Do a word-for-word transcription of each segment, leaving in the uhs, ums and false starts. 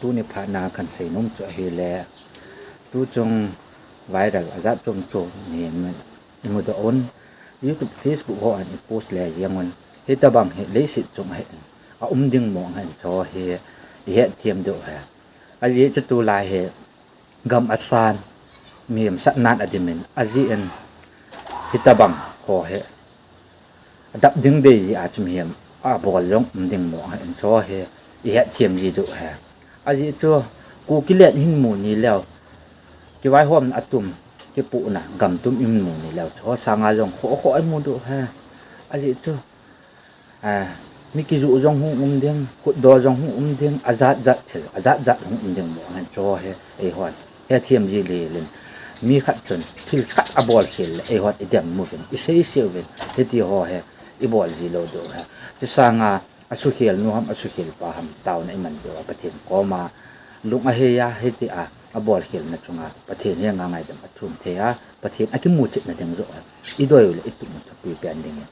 Tuni phatna kahin seinom chu ahile, tuchung viral ajat chom chom ni imudoh un, YouTube, Facebook ho a ipost le jeng un, hitobang hi leiset chunga hi aum ding mong ahin, chuho hi ihetthem diu ahi. Ajeh chu tulai hi gam asan, mihem satnan adimin, ajeh in hitobang ho hi adap ding dei jeh a chu mihem abol jong um ding mong ahin, chuho hi ihetthem ji diu ahi. Ajeh chu Kuki leh hin mu ni leu, kivaihomna atum, kipuhna gam tum imu ni leu, chuho sanga jong khoh khoh imu diu ahi. Ajeh chu mi kijuh jong hung um ding, khutdoh jong hung um ding, ajat jat thil ajat jat hung um ding mong ahin, chuho hi eihon hetthem ji lel in, mi khat chun thil khat abol khel le eihon idem uvin, iseise uvin, hitiho hi ibol ji lou diu ahi. Chusanga asukhel nu ham asukhel pa ham taona iman diu a, Pathen koma lung ahei a, hitia abol khelna chunga Pathen henga ngaidam athum thei a, Pathen akimuchetna ding joh a idei u le itup u thupi pen dingin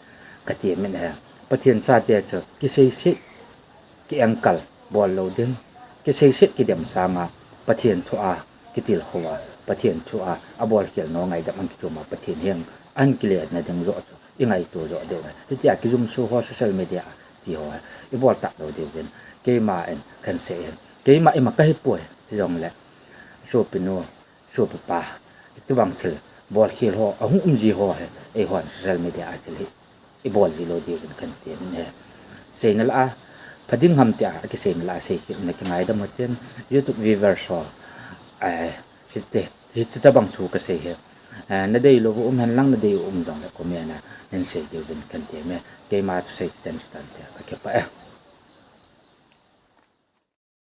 katemin ahi. Pathen chate chu kiseiset, kiengkal bol lou ding, kiseiset kidem sanga Pathen thua kitilkhou a, Pathen thua abol khel nu ngaidam ahin kichom a, Pathen heng ahin kilenna ding joh chu ingaito joh diu ahi. Hitia kijumso ho, social media a ti ho hi ibol talou diuvin, keima in kahin sei ahi. Keima ima kahipoi, hijongle sopinu, sopipa, hitobang thil bolkhel ho ahung um ji ho hi eihon social media a thil hi ibol ji lou diuvin kahin temin ahi. Seina lah a pha ding ham tia akiseina lah a seikhel na kingaidam utin, YouTube viewers ho, hiti, hitobang thu kasei hi nadeilou u um henlang, nadei u um jongle comment a nahin sei diuvin kahin teme. Keima thusei chen chutante, kakipah e.